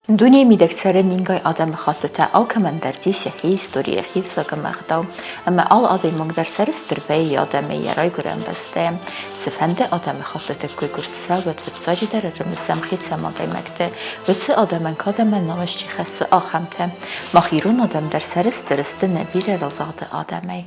Дунейы мидӕг цӕры мингай адӕмыхӕттытӕ, алкӕмӕн дӕр ис йӕхи истори, йӕхи ӕвзаг ӕмӕ ӕгъдау, ӕмӕ алы адӕймаг дӕр сӕрыстыр вӕййы йӕ адӕмӕй, йӕ райгуырӕн бӕстӕйӕ. Цыфӕнды адӕмыхӕттыты кой куы рцӕуа, уӕд фыццаджыдӕр ӕрымысӕм хицӕн адӕймӕгты, уыцы адӕмӕн кад ӕмӕ намыс чи хӕссы, ахӕмтӕ. Мах ирон адӕм дӕр сӕрыстыр сты нӕ бирӕ разагъды адӕмӕй.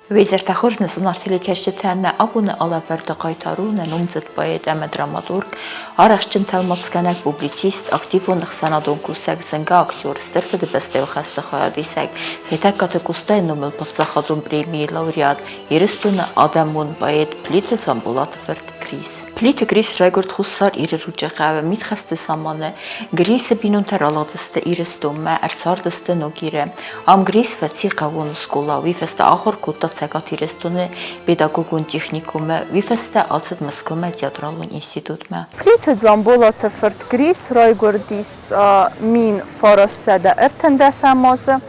Уе зӕртӕ хорз нӕ зынаргъ телекӕсджытӕ, нӕ абоны алӕвӕрды хъайтар у нӕ номдзыд поэт ӕмӕ драматург, арӕхстджын тӕлмацгӕнӕг, публицист, активон ӕхсӕнадон кусӕг, зынгӕ актер, Стыр Фыдыбӕстӕйон хӕсты хайадисӕг, Хетӕгкаты Къостайы номыл паддзахадон премийы лауреат, Ирыстоны адӕмон поэт Плиты Дзамболаты фырт Грис. Плиты Грис райгуырд Хуссар Иры Ручъы хъӕуы мидхӕсты заманы. Грисы бинонтӕ ралыгъдысты Ирыстонмӕ, ӕрцардысты Ногиры. Ам Грис фӕци хъӕууон скъола, уый фӕстӕ ахуыр кодта Цӕгат Ирыстоны педагогон техникумы, уый фӕстӕ ацыд Мӕскуымӕ театралон институтмӕ. Плиты Дзамболаты фырт Грис райгуырдис 1913 азы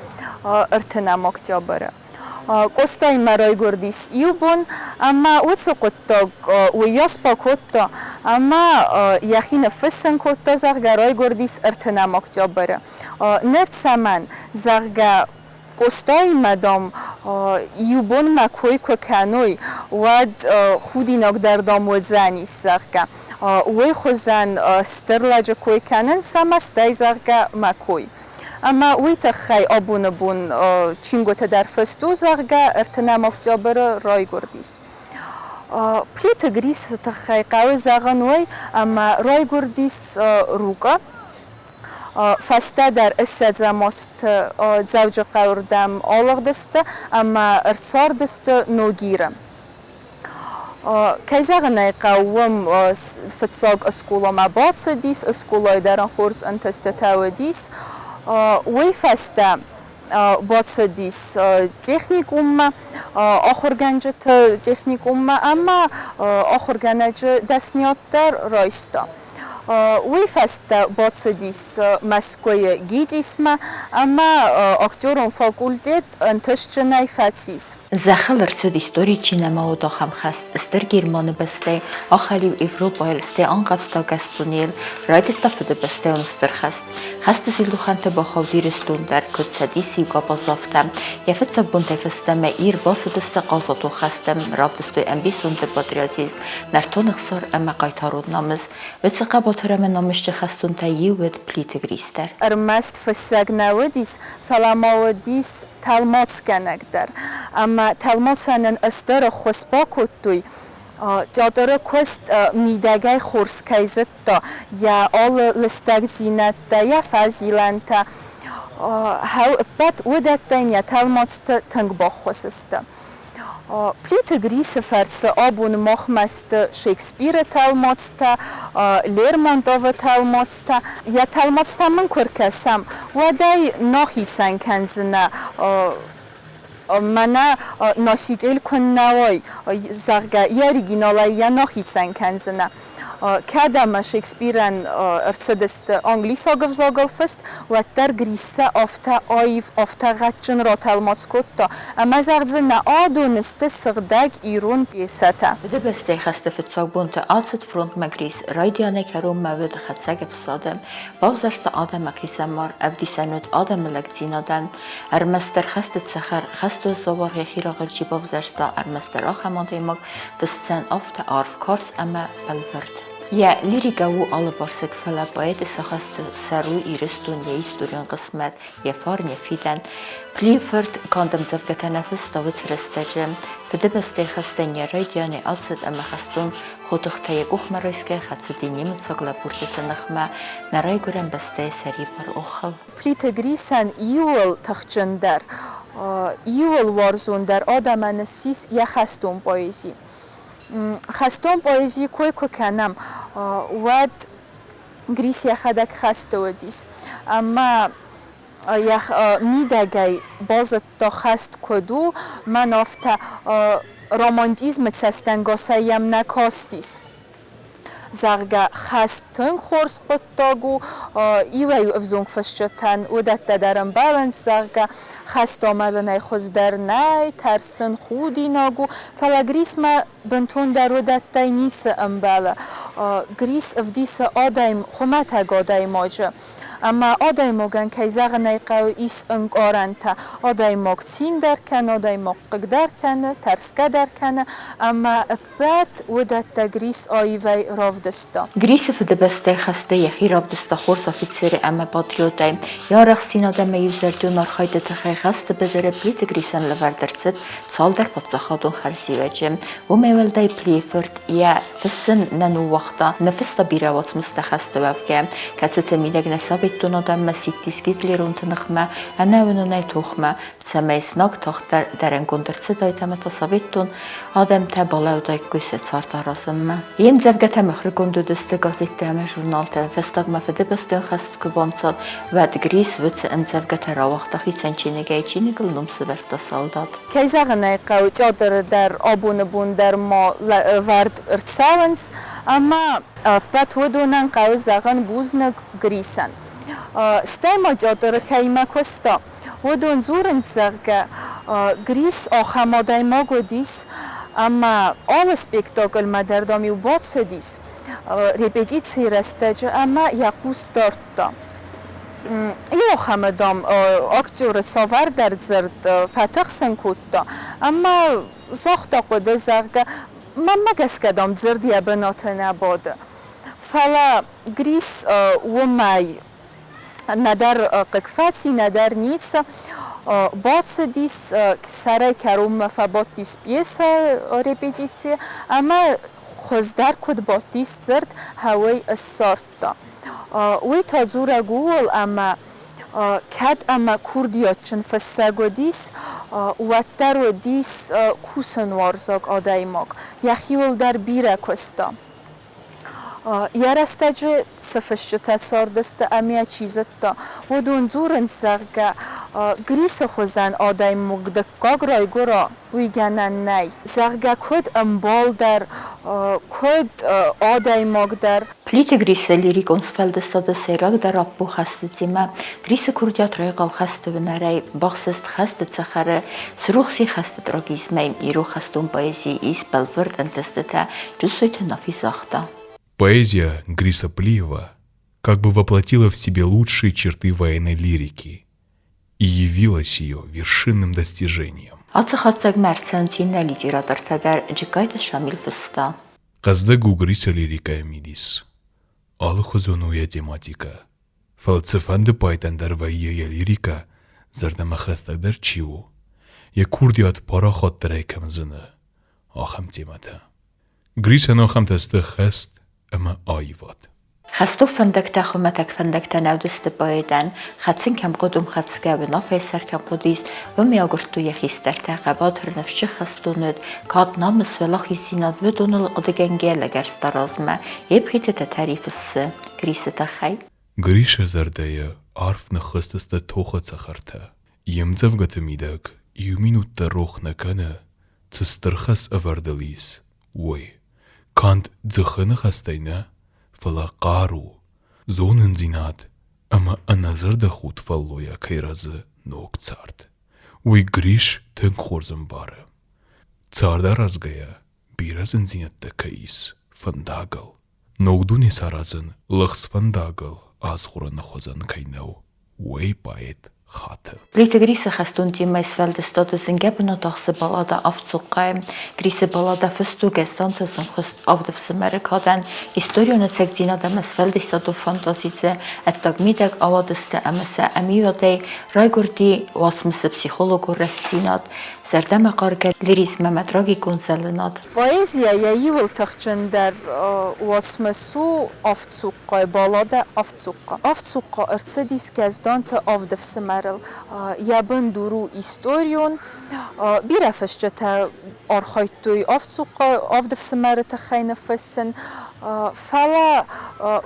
30 октябры. Къостаимӕ райгуырдис иу бон, ӕмӕ уыцы хъуыддаг уыйас бакодта, ӕмӕ йӕхи ныффыссын кодта, зӕгъгӕ, райгуырдис ӕртынӕм октябры. Ныр цӕмӕн, зӕгъгӕ, Къостаимӕ, дам, иу бонмӕ кой куы кӕной, уӕд худинаг дӕр, дам, уыдзӕнис, зӕгъгӕ. Уый хуызӕн стыр лӕджы кой кӕнынц ӕмӕ стӕй, зӕгъгӕ, мӕ кой. Ӕмӕ уый тыххӕй абоны бон чингуыты дӕр фыст у, зӕгъгӕ, ӕртынӕм октябры райгуырдис. Плиты Грисы тыххӕй хъӕуы зӕгъын уый, ӕмӕ райгуырдис Рукъы. Фӕстӕдӕр ссӕдзӕм азты Дзӕуджыхъӕуы рдӕм алыгъдысты ӕмӕ ӕрцардысты Ногиры. Кӕй зӕгъын ӕй хъӕуы, уым фыццаг скъоламӕ бацыдис, скъолайы дӕр ын хорз ӕнтыстытӕ уыдис. Уый фӕстӕ бацыдис техникуммӕ, ахуыргӕнджыты техникуммӕ ӕмӕ ахуыргӕнӕджы дӕсниад дӕр райста. Уый фӕстӕ бацыдис Мӕскуыйы ГИТИС-мӕ ӕмӕ актерон факультет ӕнтыстджынӕй фӕцис. Зӕххыл ӕрцыд истори чи нӕма уыд, ахӕм хӕст. Стыр Германы бӕстӕйы ахӕлиу Европӕйыл, стӕй анхъӕвзта Гастонийыл, райдыдта Фыдыбӕстӕйон Стыр хӕст. Хӕсты зилдухӕнты бахауд Ирыстон дӕр, куыд Цӕдисы иу гӕбаз, афтӕ. Йӕ фыццаг бонтӕй фӕстӕмӕ Ир бацыдысты хъазуатон хӕсты, равдыстой ӕмбисонды патриотизм, Нӕртон ӕхсар ӕмӕ хъайтарон намыс. Уыцы хъӕбатыр ӕмӕ намысджын хӕстонтӕй иу уыд Плиты Грис дӕр. Ӕрмӕст фыссӕг нӕ уыдис, фӕлӕ ма уыдис тӕлмацгӕнӕг дӕр. Ӕмӕ тӕлмацӕн ын стыр ӕххуыс бакодтой, театры куыст мидӕгӕй хорз кӕй зыдта, йӕ алы лыстӕгдзинӕдтӕ, йӕ фӕзилӕнтӕ, ӕппӕт уыдӕттӕ йын йӕ тӕлмацты тынг баххуыс сты. Плиты Грисы фӕрцы абон махмӕ сты Шекспиры тӕлмацтӕ, Лермонтовы тӕлмацтӕ. Йӕ тӕлмацтӕм мын куы ркӕсӕм, уӕд ӕй нӕ хицӕн кӕндзынӕ, мӕнӕ носитель куыннӕ уой, зӕгъгӕ, йӕ оригиналӕй йӕ нӕ хицӕн кӕндзынӕ. Кӕд ӕмӕ Шекспирӕн ӕрцыдысты англисаг ӕвзагыл фыст, уӕддӕр Гриссӕ афтӕ аив, афтӕ гъӕдджын ратӕлмац кодта, ӕмӕ зӕгъдзынӕ, адон сты сыгъдӕг ирон пьесӕтӕ. Фыдыбӕстӕйы хӕсты фыццаг бонты ацыд фронтмӕ Грис, райдианӕй кӕронмӕ уыд хӕцӕг ӕфсады. Бавзӕрста адӕмы хъизӕмар, ӕвдисӕн уыд адӕмы лӕгдзинадӕн. Ӕрмӕстдӕр хӕсты цӕхӕр, хӕстон сауаргъ йӕхи рагъыл чи бавзӕрста, ӕрмӕстдӕр ахӕм адӕймаг фысдзӕн афтӕ арф, карз ӕмӕ бӕлвырд. Йӕ лирикӕ у алыварсыг, фӕлӕ поэты сагъӕсты сӕр у Ирыстон, йӕ историон хъысмӕт, йӕ фарн, йӕ фидӕн. Плийы фырт канд ӕмдзӕвгӕтӕ нӕ фыста уыцы рӕстӕджы. Фыдыбӕстӕйы хӕстӕн йӕ райдианӕй ацыд ӕмӕ хӕстон хотыхтӕ йӕ къухмӕ райсгӕ хӕцыди немыцаг лӕбурджыты ныхмӕ нӕ райгуырӕн бӕстӕйы сӕрибар охыл. Плиты Грисӕн иууыл тыхджындӕр, иууыл уарзондӕр адӕмӕн ссис йӕ хӕстон поэзи. Хӕстон поэзийы кой куы кӕнӕм, уӕд Грис йӕхӕдӕг хӕсты уыдис ӕмӕ йӕ мидӕгӕй базыдта, хӕст куыд у, мӕн афтӕ романтизмы цӕстӕнгасӕй йӕм нӕ кастис. зӕгъгӕ, хӕст тынг хорз хъуыддаг у, иуӕй-иу ӕвзонг фысджытӕн уыдӕттӕ дӕр ӕмбӕлынц, зӕгъгӕ, хӕст амӕлынӕй хуыздӕр нӕй, тӕрсын худинаг у, фӕлӕ Грисмӕ бынтондӕр уыдӕттӕй ницы ӕмбӕлы. Грис ӕвдисы адӕм, хуымӕтӕг адӕймаджы. Ӕмӕ адӕймагӕн, кӕй зӕгъын ӕй хъӕуы, ис ӕнкъарӕнтӕ. Адӕймаг цин дӕр кӕны, адӕймаг хъыг дӕр кӕны, тӕрсгӕ дӕр кӕны, ӕмӕ ӕппӕт уыдӕттӕ Грис аивӕй равдыста. Грисы Фыдыбӕстӕйы хӕсты йӕхи равдыста хорз афицеры ӕмӕ патриотӕй. Йӕ арӕхстдзинад ӕмӕ иузӕрдион архайды тыххӕй хӕсты быдыры Плиты Грисӕн лӕвӕрд ӕрцыд цалдӕр паддзахадон хӕрзиуӕджы. Уымӕй уӕлдай Плийы фырт йӕ фыссын нӕ ныууагъта, ныффыста бирӕ уацмыстӕ хӕсты уӕвгӕ, кӕцыты мидӕг нӕ советон адӕммӕ сидтис гитлеронты ныхмӕ ӕнӕуынонӕй тохмӕ, цӕмӕй знаг тагъддӕр дӕрӕнгонд ӕрцыдаид ӕмӕ та советон адӕмтӕ балӕудаиккой сӕ цард аразынмӕ. Йе мдзӕвгӕтӕ мыхуыргонд уыдысты газеттӕ ӕмӕ журналтӕ. Фӕстагмӕ Фыдыбӕстӕйон хӕст куы банцад, уӕд Грис уыцы ӕмдзӕвгӕтӕ рауагъта хицӕн чиныгӕй, чиныгыл ном сӕвӕрдта Салдат. Кӕй зӕгъын ӕй хъӕуы, театры дӕр абоны бон дӕр ма лӕвӕрд ӕрцӕуынц, ӕмӕ ӕппӕт уыдонӕн хъӕуы зӕгъын бузныг Грисӕн. Стӕй ма театры кӕимӕ куыста, уыдон дзурынц, зӕгъгӕ, Грис ахӕм адӕймаг уыдис, ӕмӕ алы спектакльмӕ дӕр, дам-иу бацыдис репетицийы рӕстӕджы ӕмӕ йӕ хъус дардта. Иу ахӕмы, дам, актеры цавӕрдӕр дзырд фӕтыхсын кодта ӕмӕ загъта хъуыды, зӕгъгӕ, мӕнмӕ гӕсгӕ, дам, дзырд йӕ бынаты нӕ бады. Фӕлӕ Грис уымӕй нӕдӕр хъыг фӕци, нӕдӕр ницы. Бацыдис, сӕрӕй кӕронмӕ фӕбадтис пьесӕ репетицийы ӕмӕ хуыздӕр куыд бадтис дзырд, хӕуый ссардта. Уый та дзурӕг ууыл, ӕмӕ кӕд ӕмӕ курдиатджын фыссӕг уыдис, уӕддӕр уыдис кусынуарзаг адӕймаг, йӕхиуыл дӕр бирӕ куыста. Йӕ рӕстӕджы цы фысджытӕ цардысты ӕмӕ чи зыдта, уыдон дзурынц, зӕгъгӕ, Грисы хуызӕн адӕймаг дыккаг райгуыра, уый гӕнӕн нӕй. Зӕгъгӕ, куыд ӕмбал дӕр, куыд адӕймаг дӕр. Плиты Грисы лирикон сфӕлдыстады сӕйрагдӕр апп у хӕсты темӕ. Грисы курдиат райхъал хӕсты уынӕрӕй, бахсыст хӕсты цӕхӕры, срухс и хӕсты трагизмӕй. Ирон хӕстон поэзийы ис бӕлвырд ӕнтыстытӕ, Джусойты Нафи загъта. Поэзия Гриса Плиева как бы воплотила в себе лучшие черты военной лирики и явилась ее вершинным достижением. Ацы хатдзӕгмӕ ӕрцӕуынц иннӕ литератортӕ дӕр, Джыккайты Шамил фыста. Хъӕздыг у Грисы лирикӕйы мидис. Алыхуызон у йӕ тематикӕ. Фӕлӕ цыфӕнды поэтӕн дӕр вӕййы йӕ лирикӕ, зӕрдӕмӕ хӕстӕгдӕр чи у, йӕ курдиат парахатдӕрӕй кӕм зыны, ахӕм темӕтӕ. Грисӕн ахӕмтӕ сты хӕст ӕмӕ аивад. Хӕстон фӕндӕгтӕ хуымӕтӕг фӕндӕгтӕ нӕ уыдысты поэтӕн, хӕцын кӕм хъуыд, уым хӕцгӕ, уынаффӕйы сӕр кӕм хъуыдис, уым йӕ агуырдтой йӕ хистӕртӕ, хъӕбатыр ныфсджы хӕстон уыд, кад, намыс, уӕлахиздзинад уыдоныл хъуыдыгӕнгӕ лӕгӕрста размӕ, Епхиты Тӕтӕри фыссы Грисы тыххӕй. Грисы зӕрдӕйы арф ныххызтысты тохы цӕхӕртӕ. Йе мдзӕвгӕты мидӕг иу минут дӕр рох нӕ кӕны, цы стыр хӕс ӕвӕрд ыл ис, уый. Канд дзыхы ныхӕстӕй нӕ, фӕлӕ хъару, зонындзинад ӕмӕ ӕнӕзӕрдӕхудт фӕллойӕ кӕй рӕзы ног цард, уый Грис тынг хорз ӕмбары. Цард аразгӕйӕ бирӕ зындзинӕдтӕ кӕй ис фӕндагыл, ног дуне саразын лӕгъз фӕндагыл азгъорыны хуызӕн кӕй нӕу, уый поэт хаты. Плиты Грисы хӕстонтимӕ сфӕлдыстады зынгӕ бынат ахсы баллада Авд цухъхъайы. Грисы баллада фыст у Гӕздӕнты зынгхуыст авд ӕфсымӕры кадӕн, историон ӕцӕгдзинад ӕмӕ сфӕлдыстадон фантазиты ӕддӕг-мидӕг ауадысты ӕмӕ сӕ ӕмиуадӕй райгуырди уацмысы психологон рӕстдзинад, зӕрдӕмӕхъаргӕ лиризм ӕмӕ трагикон зӕлынад. Поэзийӕ йӕ иуыл тыхджындӕр уацмыс у Авд цухъхъайы балладӕ Авд цухъхъа. Авд цухъхъа ӕрцыдис Гӕздӕнты авд ӕфсымӕрыл. Йӕ бындур у историон. Бирӕ фысджытӕ архайдтой авд цухъхъа авд ӕфсымӕры тыххӕй ныффыссын. Фӕлӕ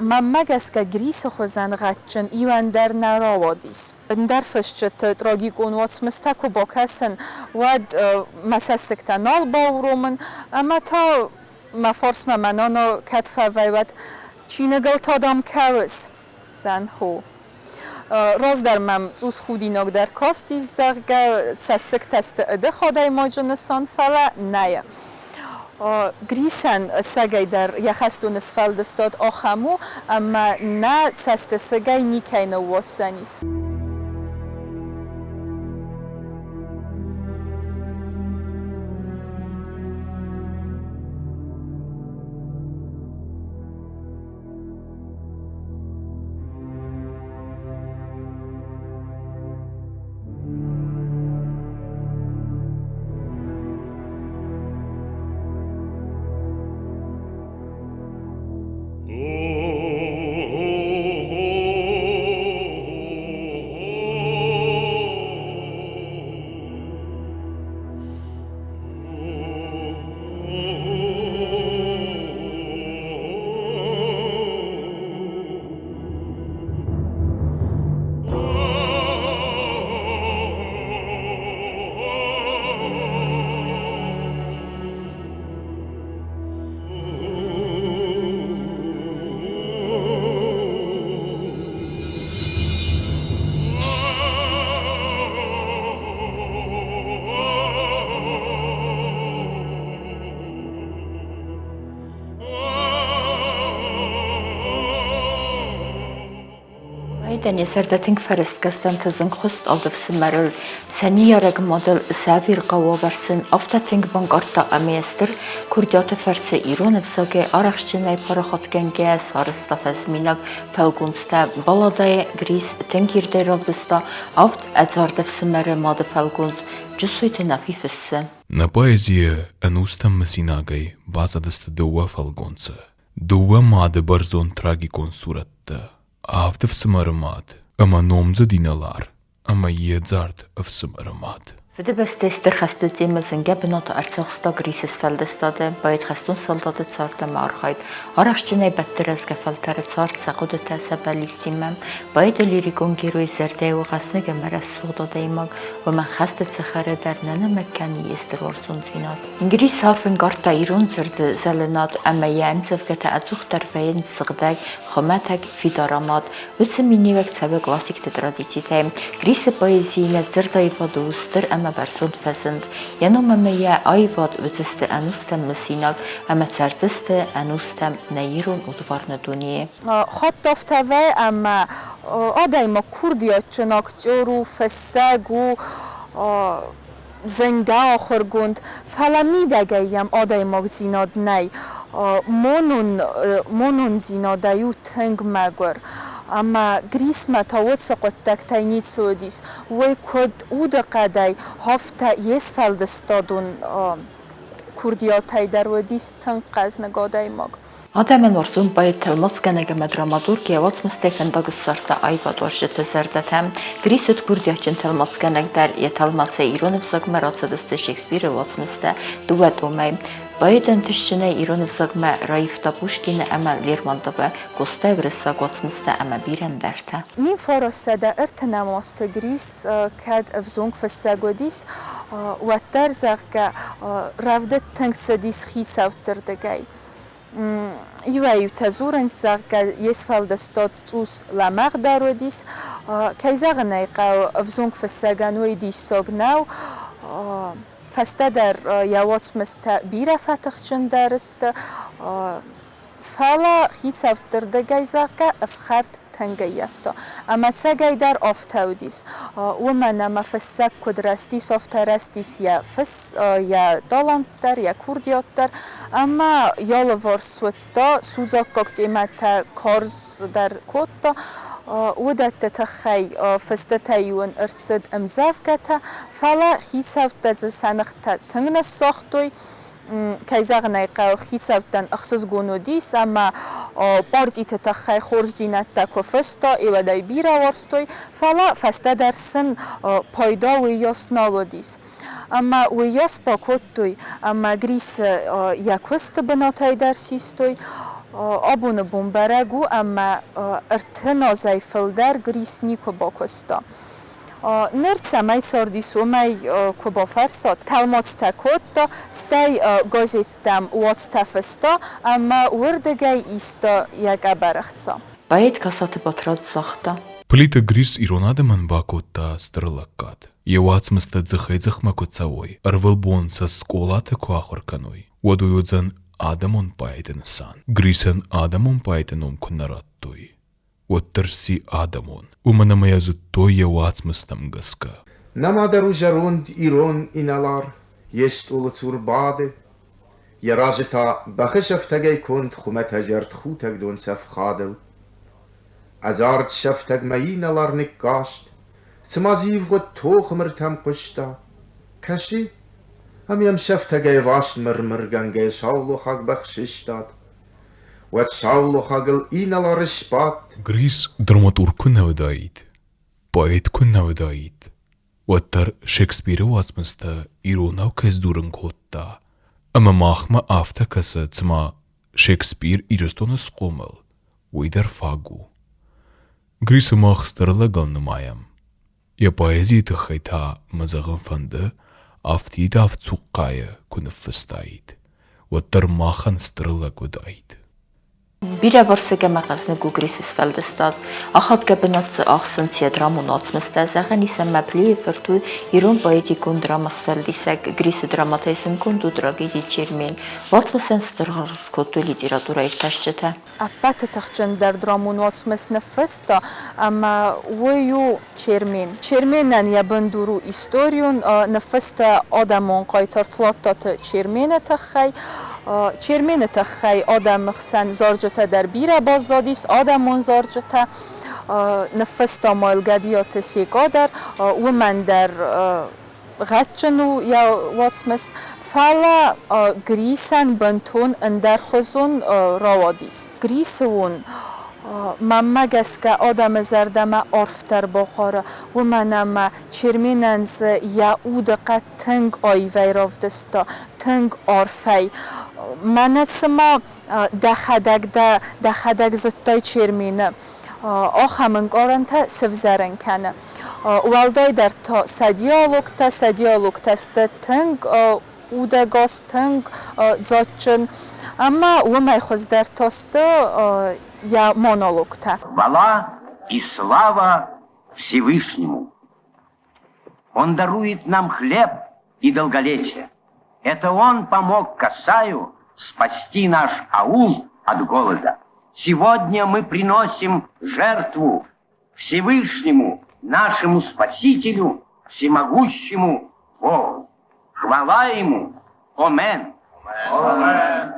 мӕнмӕ гӕсгӕ Грисы хуызӕн гъӕдджын иуӕн дӕр нӕ рауадис. Ӕндӕр фысджыты трагикон уацмыстӕ куы бакӕсын, уӕд мӕ цӕссыгтӕ нал бауромын ӕмӕ та Мӕ фарсмӕ мӕ нана кӕд фӕвӕййы, уӕд чиныгыл та, дам, кӕуыс? Зӕн хо. Раздӕр мӕм цъус худинаг дӕр кастис, зӕгъгӕ, цӕссыгтӕ сты ӕдых адӕймаджы нысан, фӕлӕ нӕ. Грисӕн ӕцӕгӕйдӕр йӕ хӕстоны сфӕлдыстад ахӕм у, ӕмӕ нӕ цӕстысыгӕй никӕй ныууадздзӕнис. Поэтӕн йӕ зӕрдӕ тынг фӕрыстгӕстӕнты зынгхуыст авд ӕфсымӕрыл, сӕ ныййарӕг мадыл сӕ ӕвирхъау уавӕр сын афтӕ тынг банкъардта ӕмӕ йӕ стыр курдиаты фӕрцы ирон ӕвзагӕй арӕхстджынӕй парахатгӕнгӕйӕ сарӕзта фӕзминаг фӕлгонцтӕ. Балладӕйы Грис тынг ирдӕй равдыста авд ӕдзард ӕфсымӕры мады фӕлгонц Джусойты Нафи фыссы. Нӕ поэзийы ӕнустӕм мысинагӕй баззадысты дыууӕ фӕлгонцы, дыууӕ мады бӕрзонд трагикон сурӕттӕ, авд ӕфсымӕры мад ӕмӕ номдзыд инӕлар ӕмӕ йе дзард ӕфсымӕры мад. Фыдыбӕстӕйы Стыр хӕсты темӕ зынгӕ бынаты ӕрцахста Грисы сфӕлдыстады, поэт хӕстон салдаты цард ӕмӕ архайд, арӕхстджынӕй бӕтты рӕзгӕ фӕлтӕры цард сӕ хъуыдытӕ, сӕ бӕллицтимӕ. Поэты лирикон герой зӕрдӕйы у хӕсныг ӕмӕ рӕсугъд адӕймаг, уымӕн хӕсты цӕхӕры дӕр нӕ нымӕг кӕны йе стыр уарзондзинад. Грис арф ӕнкъардта ирон дзырды зӕлынад ӕмӕ йӕ ӕмдзӕвгӕтӕ ӕдзухдӕр вӕййынц сыгъдӕг, хуымӕтӕг, фидарамад. Уыцы миниуӕг цӕуы классикты традицитӕй. Грисы поэзийы нӕ дзырдаивад у стыр ӕмӕ бӕрзонд фӕзынд. Йӕ ном ӕмӕ йӕ аивад уыдзысты ӕнустӕм мысинаг ӕмӕ цӕрдзысты ӕнустӕм нӕ ирон удварны дунейы. Хатт афтӕ вӕййы, ӕмӕ адӕймаг курдиатджын актер у, фыссӕг у, зынгӕ ахуыргонд, фӕлӕ мидӕгӕй йӕм адӕймагдзинад нӕй. Монон, монондзинадӕй у тынг мӕгуыр. Ӕмӕ Грисмӕ та уыцы хъуыддӕгтӕй ницы уыдис. Уый куыд удыхъӕдӕй, афтӕ йе сфӕлдыстадон курдиатӕй дӕр уыдис тынг хъӕзныг адӕймаг. Адӕмӕн уарзон поэт, тӕлмацгӕнӕг ӕмӕ драматург йӕ уацмыстӕй фӕндаг ссардта аивадуарзджыты зӕрдӕтӕм. Грис уыд курдиатджын тӕлмацгӕнӕг дӕр, йӕ тӕлмацӕй ирон ӕвзагмӕ рацыдысты Шекспиры уацмыстӕ дыууӕ томӕй. Поэт ӕнтыстджынӕй ирон ӕвзагмӕ раивта Пушкины ӕмӕ Лермонтовы, Къостайы уырыссаг уацмыстӕ ӕмӕ бирӕ ӕндӕртӕ. 1930 азты Грис кӕд ӕвзонг фыссӕг уыдис, уӕддӕр, зӕгъгӕ, рӕвдыд тынг цыдис хицӕутты рдыгӕй. Иуӕй-иутӕ дзурынц, зӕгъгӕ, йе сфӕлдыстад цъус лӕмӕгъдӕр уыдис. Кӕй зӕгъын ӕй хъӕуы, ӕвзонг фыссӕгӕн уый диссаг нӕу. Фӕстӕдӕр йӕ уацмыстӕ бирӕ фӕтыхджындӕр сты, фӕлӕ хицӕутты рдыгӕй, зӕгъгӕ, ӕфхӕрд тынг ӕййӕфта. Ӕмӕ ӕцӕгӕйдӕр афтӕ уыдис. Уымӕн ӕмӕ фыссӕг куыд рӕзтис, афтӕ рӕзтис йӕ фыс, йӕ талант дӕр, йӕ курдиат дӕр. Ӕмӕ йӕ алыварс уыдта, судзаггаг темӕтӕ карздӕр кодта. Уыдӕтты тыххӕй фыстытӕ-иу ын ӕрцыд ӕмдзӕвгӕтӕ, фӕлӕ хицӕуттӕ дзы сӕ ныхтӕ тынг ныссагътой. Кӕй зӕгъын ӕй хъӕуы, хицӕуттӕн ӕхсызгон уыдис ӕмӕ партиты тыххӕй хорздзинӕдтӕ куы фыста, уӕд ӕй бирӕ уарзтой, фӕлӕ фӕстӕдӕр сын пайда уыйас нал уыдис. Ӕмӕ уыйас бакодтой, ӕмӕ Грисы йӕ куысты бынатӕй дӕр систой. Абоны бон бӕрӕг у, ӕмӕ 30 азӕй фылдӕр Грис никуы бакуыста. Ныр цӕмӕй цардис, уымӕй куы бафӕрсат, тӕлмацтӕ кодта, стӕй газеттӕм уацтӕ фыста ӕмӕ уырдыгӕй иста йӕ къӕбӕрӕхца. Поэт Касаты Батрадз загъта: Плиты Грис ирон адӕмӕн бакодта стыр лӕггад. Йӕ уацмыстӕ дзыхӕй-дзыхмӕ куы цӕуой, ӕрвылбон сӕ скъолаты куы ахуыр кӕной, уӕд уый уыдзӕн адӕмон поэты нысан. Грисӕн адӕмон поэты ном куы нӕ радтой, уӕддӕр сси адӕмон, уымӕн ӕмӕ йӕ зыдтой йӕ уацмыстӕм гӕсгӕ. Нӕма дӕр у зӕронд ирон инӕлар, йе стъолы цур бады, йӕ разы та бӕхы сӕфтӕгӕй конд хуымӕтӕджы ӕртхутӕгдон цӕфхадыл. Ӕдзард сӕфтӕгмӕ инӕлар ныккаст, цыма дзы ивгъуыд тохы мыртӕм хъуыста. Кӕсы, ӕмӕ йӕм сӕфтӕгӕй ӕваст мыр-мыргӕнгӕ саулохаг бӕх сыстад. Уӕд саулохагыл инӕлар сбадт. Грис драматург куы нӕ уыдаид, поэт куы нӕ уыдаид, уӕддӕр Шекспиры уацмыстӕ иронау кӕй сдзурын кодта, ӕмӕ махмӕ афтӕ кӕсы, цыма Шекспир Ирыстоны схъомыл, уый дӕр фаг у. Грисы мах стыр лӕгыл нымайӕм. Йӕ поэзийы тыххӕй та мӕ зӕгъын фӕнды, афтид авд цухъхъайы куы ныффыстаид, уӕддӕр махӕн стыр лӕг уыдаид. Бирӕвӕрсыг ӕмӕ хъӕзныг у Грисы сфӕлдыстад. Ахадгӕ бынат дзы ахсынц йӕ драмон уацмыстӕ, зӕгъӕн ис ӕмӕ Плийы фырт у ирон поэтикон драма сфӕлдисӕг. Грисы драматӕй зындгонд у трагеди Чермен. Уацмысӕн стыр аргъ скодтой литературӕиртасджытӕ. Ӕппӕты тыхджындӕр драмон уацмыс ныффыста, ӕмӕ уый у Чермен. Черменӕн йӕ бындур у историон, ныффыста адӕмон хъайтар Тлаттаты Чермены тыххӕй. Чермены тыххӕй адӕмы хсӕн зарджытӕ дӕр бирӕ баззадис, адӕмон зарджытӕ. Ныффыста ма йыл Гӕдиаты Секъа дӕр, уымӕн дӕр гъӕдджын у йӕ уацмыс, фӕлӕ Грисӕн бынтон ӕндӕрхуызон рауадис. Грисы уон мӕнмӕ гӕсгӕ адӕмы зӕрдӕмӕ арфдӕр бахъары, уымӕн ӕмӕ Черменӕн дзы йӕ удыхъӕд тынг аивӕй равдыста, тынг арфӕй. Мӕнӕ цыма дӕхӕдӕг дӕ, дӕхӕдӕг зыдтай Чермены, ахӕм ӕнкъарӕнтӕ сывзӕрын кӕны. Уӕлдайдӕр та сӕ диалогтӕ, сӕ диалогтӕ сты тынг удӕгас, тынг дзаджджын ӕмӕ уымӕй хуыздӕр та сты йӕ монологтӕ. Хвала и слава Всевышнему! Он дарует нам хлеб и долголетие. Это он помог Касаю спасти наш аул от голода. Сегодня мы приносим жертву Всевышнему, нашему Спасителю, всемогущему Богу. Хвала Ему! Омен! Омен!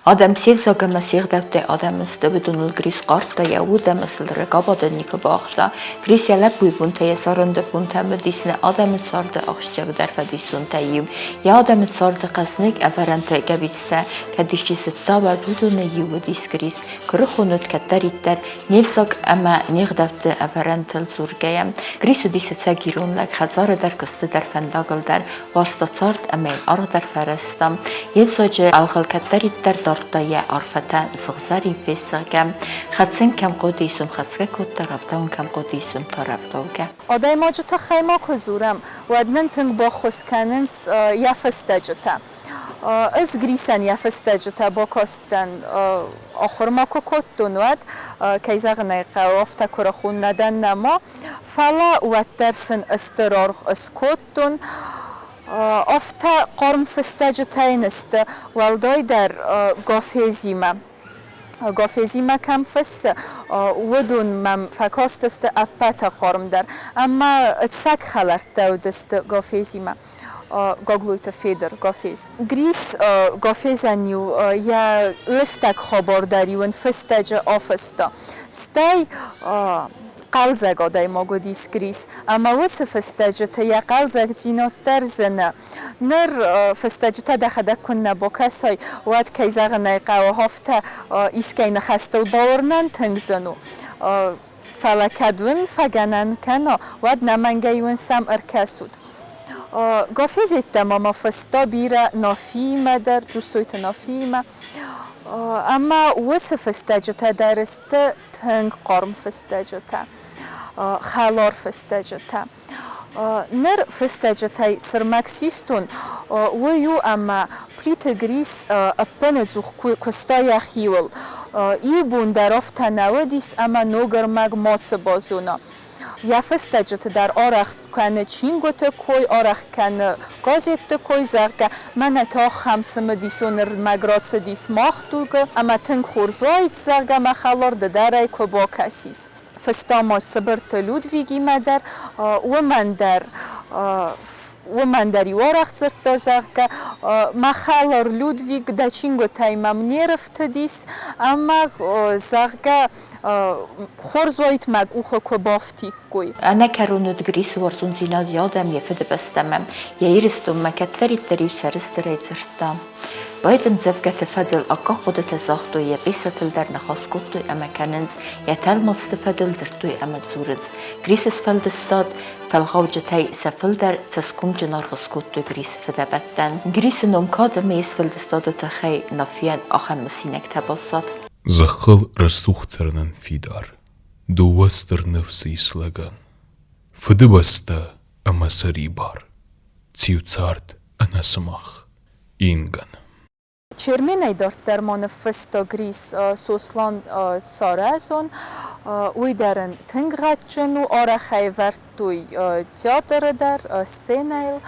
Адӕм се взаг ӕмӕ се гъдӕуттӕй адӕмы сты, уыдоныл Грис хъардта йӕ уд ӕмӕ сыл рыг абадын никуы бауагъта. Грис йӕ лӕппуйы бонтӕ йӕ зӕронды бонтӕм уыдис нӕ адӕмы царды ахсджиагдӕр фӕдисонтӕй иу. Йӕ адӕмы царды хъӕзныг ӕвӕрӕнты гӕбицтӕ кӕд исчи зыдта, уӕд уыдонӕй иу уыдис Грис. Куырыхон уыд кӕддӕриддӕр не взаг ӕмӕ не гъдӕутты ӕвӕрӕнтыл дзургӕйӕ. Грис уыдис ӕцӕг ирон лӕг, хӕдзары дӕр, куысты дӕр, фӕндагыл дӕр. Уарзта цард ӕмӕ йын аргъ дӕр фӕрӕзта. Йе взаджы алгъыл кӕддӕриддӕр дардта йӕ арфӕтӕ, сыгъзӕрин фесӕгӕ. Хӕцын кӕм хъуыдис, уым хӕцгӕ кодта, рӕвдауын кӕм хъуыдис, уым та рӕвдаугӕ. Адӕймаджы тыххӕй ма куы дзурӕм, уӕд нын тынг баххуыс кӕнынц йӕ фыстӕджытӕ. Ӕз Грисӕн йӕ фыстӕджытӕ бакастӕн, ахуыр ма куы кодтон, уӕд, кӕй зӕгъын ӕй хъӕуы, афтӕ куырыхон нӕ дӕн нӕма, фӕлӕ уӕддӕр сын стыр аргъ скодтон. Афтӕ хъарм фыстӕджытӕ йын сты, уӕлдайдӕр Гафезимӕ. Гафезимӕ кӕм фыссы, уыдон мӕм фӕкастысты ӕппӕты хъармдӕр ӕмӕ ӕцӕг хӕлӕрттӕ уыдысты Гафезимӕ. Гаглойты Федыр, Гафез. Грис Гафезӕн-иу йӕ лыстӕг хабар дӕр-иу ын фыстӕджы афыста. Стӕй хъӕлдзӕг адӕймаг уыдис Грис, ӕмӕ уыцы фыстӕджыты йӕ хъӕлдзӕгдзинад дӕр зыны. Ныр фыстӕджытӕ дӕхӕдӕг куыннӕ бакӕсай, уӕд, кӕй зӕгъын ӕй хъӕуы, афтӕ искӕй ныхӕстыл бауырнӕн тынг зын у. Фӕлӕ кӕд уын фӕгӕнӕн кӕна, уӕд нӕмӕнгӕй уын сӕм ӕркӕсут. Гафезеттӕ ма ма фыста бирӕ Нафиимӕ дӕр, Джусойты Нафиимӕ. Ӕмӕ уыцы фыстӕджытӕ дӕр сты тынг хъарм фыстӕджытӕ, хӕлар фыстӕджытӕ. Ныр фыстӕджытӕй цы рмӕг систон, уый у, ӕмӕ Плиты Грис ӕппынӕдзух куыста йӕхиуыл. Иу бон дӕр афтӕ нӕ уыдис, ӕмӕ ног ӕрмӕг мацы базона. Йӕ фыстӕджыты дӕр арӕх кӕны чингуыты кой, арӕх кӕны газетты кой, зӕгъгӕ, мӕнӕ та ахӕм цымыдисон ӕрмӕг рацыдис мах дугы, ӕмӕ тынг хорз уаид, зӕгъгӕ, мӕ хӕлар ды дӕр ӕй куы бакӕсис. Фыста ма Цыбырты Людвигимӕ дӕр, уымӕн дӕр уымӕн дӕр иу арӕх дзырдта, зӕгъгӕ, мӕ хӕлар Людвиг, дӕ чингуытӕй мӕм не рыфтыдис, ӕмӕ, зӕгъгӕ, хорз уаид мӕ къухы куы бафтиккой. Ӕнӕкӕрон уыд Грисы уарзондзинад йӕ адӕм, йӕ фыдыбӕстӕмӕ, йӕ Ирыстонмӕ, кӕддӕриддӕр-иу сӕрыстырӕй дзырдта. Поэт ӕмдзӕвгӕты фӕдыл аккаг хъуыдытӕ загътой, йӕ пьесӕтыл дӕр ныхас кодтой ӕмӕ кӕнынц, йӕ тӕлмацты фӕдыл дзырдтой ӕмӕ дзурынц. Грисы сфӕлдыстад фӕлгъауджытӕй сӕ фылдӕр цӕсгомджын аргъ скодтой Грисы фыдӕбӕттӕн. Грисы ном кад ӕмӕ йе сфӕлдыстады тыххӕй Нафийӕн ахӕм мысинӕгтӕ баззад. Зӕххыл рӕсугъд цӕрынӕн фидар, дыууӕ стыр ныфсы ис лӕгӕн: Фыдыбӕстӕ ӕмӕ сӕрибар, циу цард ӕнӕ сымах, ингӕн. Черменӕй дарддӕр ма ныффыста Грис Сослан Царӕзон. Уый дӕр ын тынг гъӕдджын у, арӕх ӕй ӕвӕрдтой театры дӕр, сценӕйыл.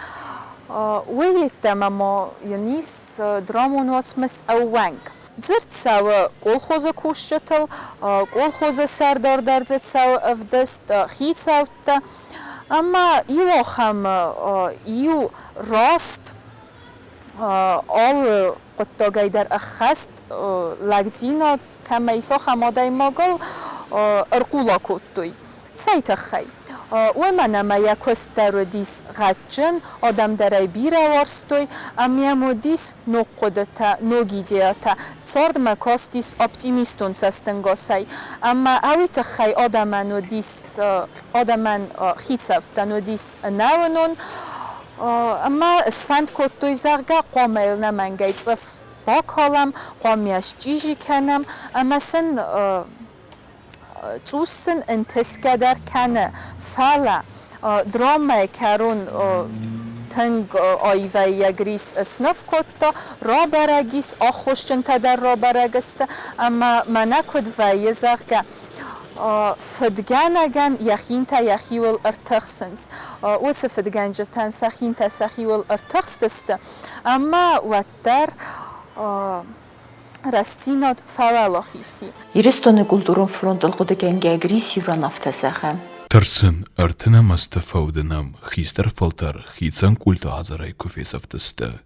Уый йеддӕмӕ ма йын ис драмон уацмыс Ӕууӕнк. Дзырд цӕуы колхозы кусджытыл, колхозы сӕрдар дӕр дзы цӕуы ӕвдыст, хицӕуттӕ. Ӕмӕ иу ахӕмы иу раст алы хъуыддагӕй дӕр ӕххӕст лӕгдзинад кӕмӕ ис, ахӕм адӕймагыл ӕрхъула кодтой. Цӕй тыххӕй? Уымӕн ӕмӕ йӕ куыст дӕр уыдис гъӕдджын, адӕм дӕр ӕй бирӕ уарзтой, ӕмӕ йӕм уыдис ног хъуыдытӕ, ног идеятӕ. Цардмӕ кастис оптимистон цӕстӕнгасӕй. Ӕмӕ уый тыххӕй адӕмӕн уыдис, адӕмӕн хицӕуттӕн уыдис ӕнӕуынон. Ӕмӕ сфӕнд кодтой, зӕгъгӕ, хъуамӕ йыл ӕнӕмӕнгӕй цъыф бакалӕм, хъуамӕ йӕ счъизи кӕнӕм, ӕмӕ сын цъус сын ӕнтысгӕ дӕр кӕны, фӕлӕ драмӕйы кӕрон тынг аивӕй йӕ Грис сныв кодта, рабӕрӕг ис, аххосджынтӕ дӕр рабӕрӕг сты, ӕмӕ мӕнӕ куыд вӕййы, зӕгъгӕ, фыдгӕнӕгӕн йӕ хинтӕ йӕхиуыл ӕртыхсынц. Уыцы фыдгӕнджытӕн сӕ хинтӕ сӕхиуыл ӕртыхстысты, ӕмӕ уӕддӕр рӕстдзинад фӕуӕлахиз и. Ирыстоны культурон фронтыл хъуыдыгӕнгӕ Грис иу ран афтӕ зӕгъы. Тӕрсын, ӕртынӕм азты фӕуды нӕм хистӕр фӕлтӕр хицӕн къулты азарӕй куы фесӕфтысты,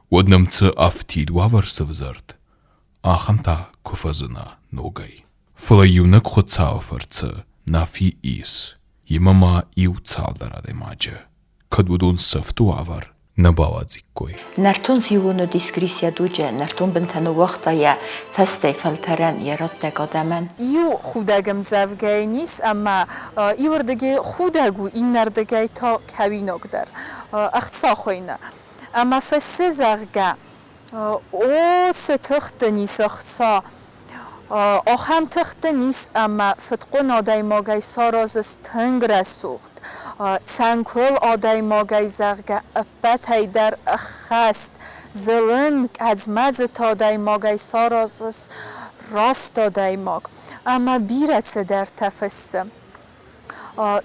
уӕд нӕм цы афтид уавӕр сӕвзӕрд, ахӕм та куы фӕзына ногӕй. Фӕлӕ иунӕг Хуыцауы фӕрцы Нафи ис, йемӕ ма иу цалдӕр адӕймаджы, кӕд уыдон сӕфты уавӕр нӕ бауадзиккой. Нӕртон зиууон уыдис Грис йӕ дуджы, нӕртон бынтӕ ныууагъта йӕ фӕстӕй фӕлтӕрӕн йӕ раттӕг адӕмӕн. Иу худӕг ӕмдзӕвгӕ йын ис, ӕмӕ иуырдыгӕй худӕг у, иннӕрдыгӕй та кӕуинаг дӕр. Ӕхца хуыйны. Ӕмӕ фыссы, зӕгъгӕ, О, цы тых дын ис ӕхца! Ахӕм тых дын ис, ӕмӕ фыдхъуын адӕймагӕй саразыс тынг рӕсугъд. Цӕнкуыл адӕймагӕй, зӕгъгӕ, ӕппӕтӕй дӕр ӕххӕст, зылын, къӕдз-мӕдзыты адӕймагӕй саразыс раст адӕймаг. Ӕмӕ бирӕ цыдӕртӕ фыссы.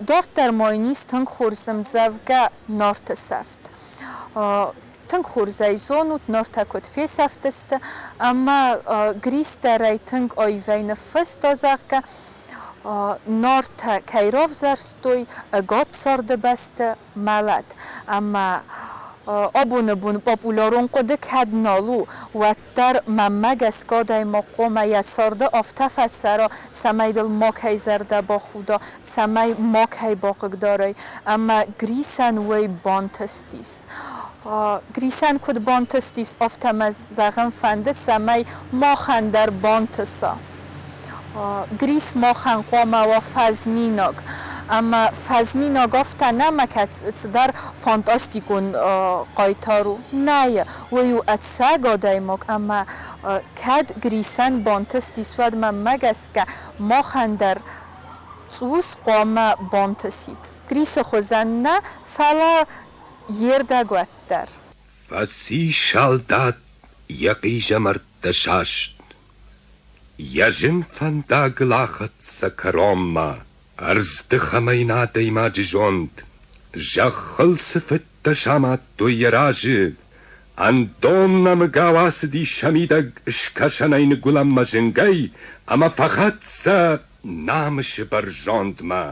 Дарддӕр ма йын ис тынг хорз ӕмдзӕвгӕ Нарты сӕфт. Тынг хорз ӕй зонут, Нартӕ куыд фесӕфтысты, ӕмӕ Грис дӕр ӕй тынг аивӕй ныффыста, зӕгъгӕ, Нартӕ кӕй равзӕрстой ӕгад царды бӕсты мӕлӕт. Ӕмӕ абоны бон популярон хъуыды кӕд нал у, уӕддӕр мӕнмӕ гӕсгӕ адӕймаг хъуамӕ йӕ царды афтӕ фӕцӕра, цӕмӕй дыл макӕй зӕрдӕ бахуда, цӕмӕй макӕй бахъыгдарай. Ӕмӕ Грисӕн уый бантыстис. Грисӕн куыд бантыстис, афтӕ мӕ зӕгъын фӕнды, цӕмӕй махӕн дӕр бантыса. Грис махӕн хъуамӕ уа фӕзминаг. Ӕмӕ фӕзминаг афтӕ нӕма кӕцыдӕр фантастикон хъайтар у. Нӕй, уый у ӕцӕг адӕймаг ӕмӕ кӕд Грисӕн бантыстис, уӕд мӕнмӕ гӕсгӕ махӕн дӕр цъус хъуамӕ бантысид. Грисы хуызӕн нӕ, фӕлӕ йе рдӕг уӕддӕр. Фӕци салдат йӕ хъизӕмӕрттӕ саст. Йӕ зын фӕндагыл ахӕццӕ кӕронмӕ. Ӕрдздых ӕмӕ йын адӕймаджы зонд, зӕххыл цы фыдтӕ самадтой йӕ разы, ӕндон нӕмыгау ацыди сӕ мидӕг скӕсӕнӕй ныгуылӕнмӕ зынгӕй ӕмӕ фӕхӕццӕ намысы бӕрзондмӕ.